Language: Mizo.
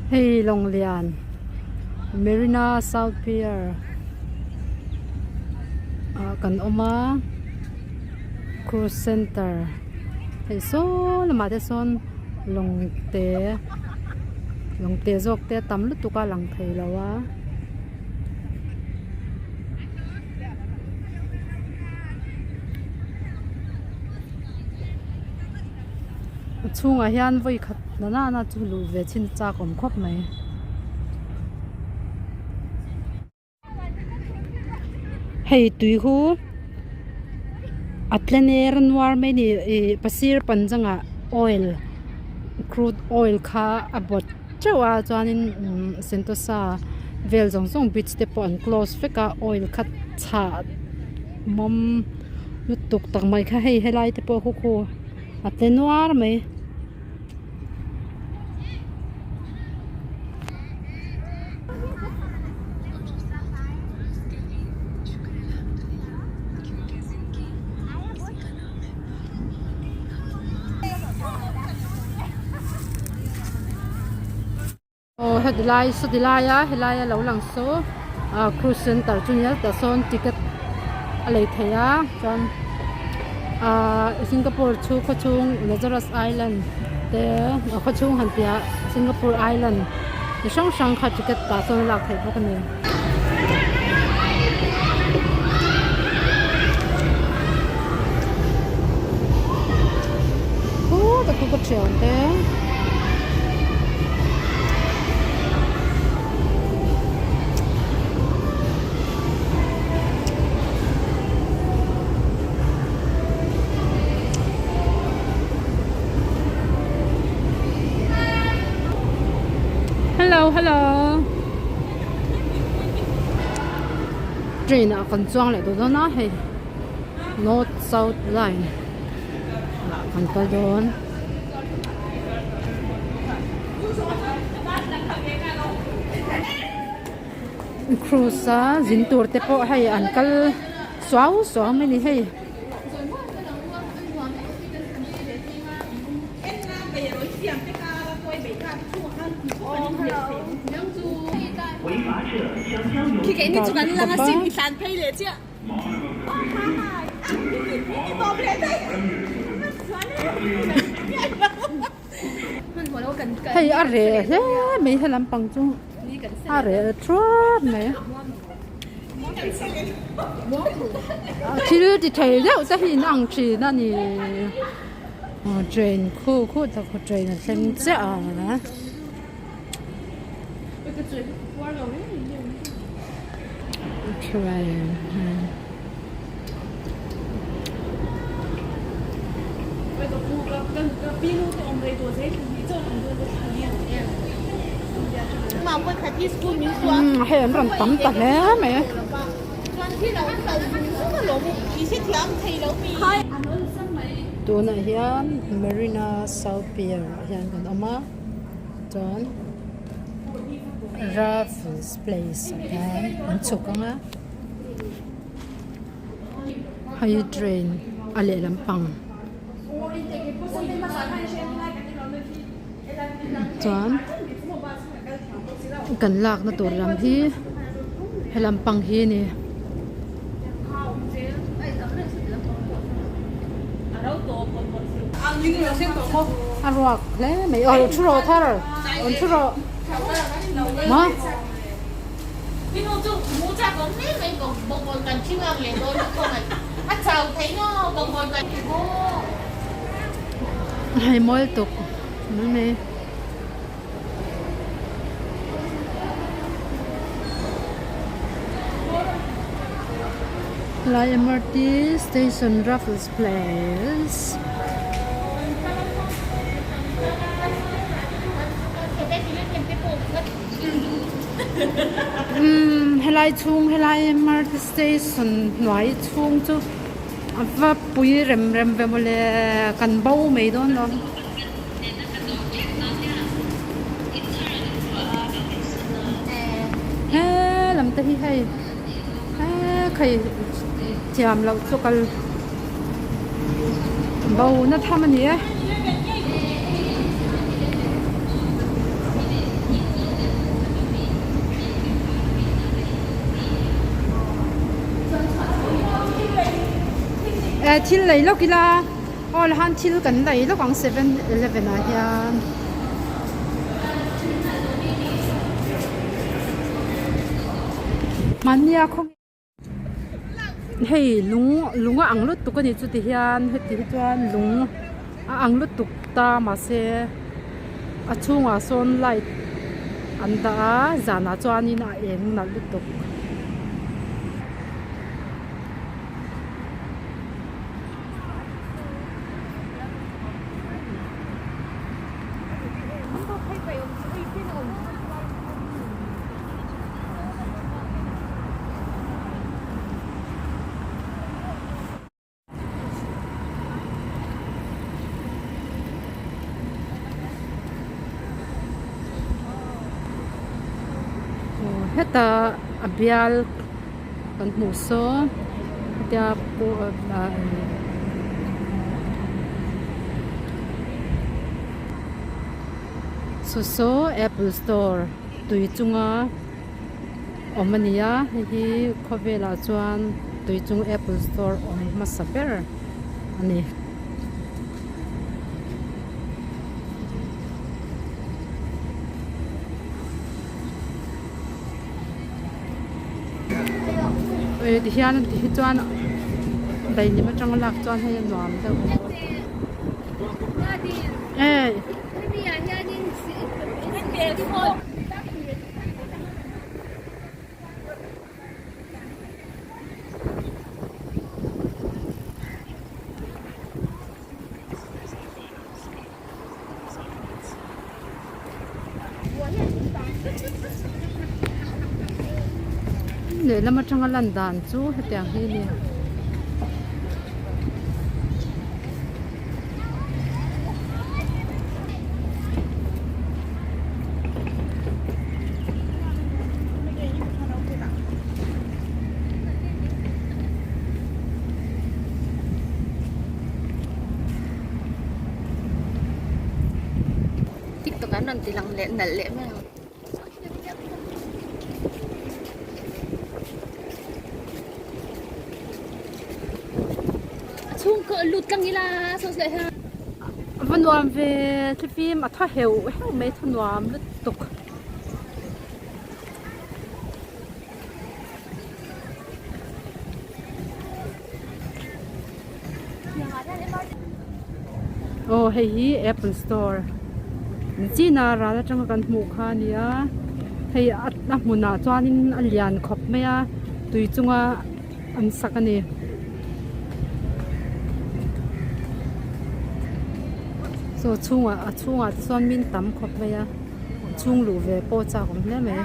Hei lawng lian Marina South Pier ah kan awm a cruise center hei saw lamah te sawn lawng te lawng te zawk te a tam lutuk a lang thei lo a. A chhungah hian vawi khat na nana chu luh ve chhin chak awm khawp mai. Hei tui hu a tle ner nuar mai a ni ih pasir panjangah oil crude oil kha a bawt teuh a chuanin umm sentosa vel zawng zawng beach te pawh an close vek a oil kha chhah mawm lutuk tak mai kha hei helai te pawh khu khu a tle nuar mai. Aw heti lai sawti laia helaia lo lang saw ah cruise center chu nia tah sawn ticket a lei theih a chuan ah Singapore chhung khaw chhung Lazarus island te a khaw chhung han tih ah Singapore island chi hrang hrang kha ticket tah sawn a lak theih bawk a ni. Khuta khu ka thian te. Hello hello. Train ah kan chuang leh tawh dawn a hei north south line ah kan kal dawn. Cruise a zin tur te pawh hei an kal suau suau mai a ni hei. Hei a reh hle mai he lampang chu a reh thuap mai thil ti thei deuh te hi in ang thin a ni train khu khu tak khu train a thleng chiah a. Train hei an rawn tam ta hle mai a. Tunah hian Marina South Pier ah hian kan awm a chuan Raffles Place ah hian an chhuk ang a hei train a lehlam pang chuan kan lakna tur lam hi helam pang hi a ni. A ruak hle mai aw thu rawh thar rawn thu rawh maw. Hei mawi tuk mai mai. Helai MRT station Raffles Place. Umm helai chhung helai MRT station hnuai chhung chu a va pui rem rem ve mawle kan bo mai dawn lo. He lam te hi hei he khai thiam loh chu kal bo na tham a ni e. Thil lei lawk ila aw la han thil kan lei lawk ang 7-eleven ah hian. Mahnia khaw hei lung lung a ang lutuk a ni chuti hian heti hi chuan lung a ang lutuk ta mahse a chhungah sawn light an dah a zanah chuanin a eng nalh lutuk. Heta a bial kan hmuh saw hetia saw saw apple store tui chunga awm a ni a hei hi khawvelah chuan tui chung apple store awm hmasa ber a ni. Tihian ti hi chuan daihlim atanga lak chuan hei a nuam deuh e. Lehlam atanga lan dan chu hetiang hi a ni. Tiktok an rawn ti lang leh nalh leh mai ang. A chhung kawh lut tlang ila saw leh ha. A va nuam ve thlifim a tha heuh heuh mai tha nuam lutuk. Aw hei hi apple store china ral atanga kan hmuh kha a ni a hei a hmunah chuanin a lian khawp mai a tui chunga an sak a ni. Saw chhungah a chhungah te chuan min tam khawp mai a chhung luh ve pawh a chak awm hle mai.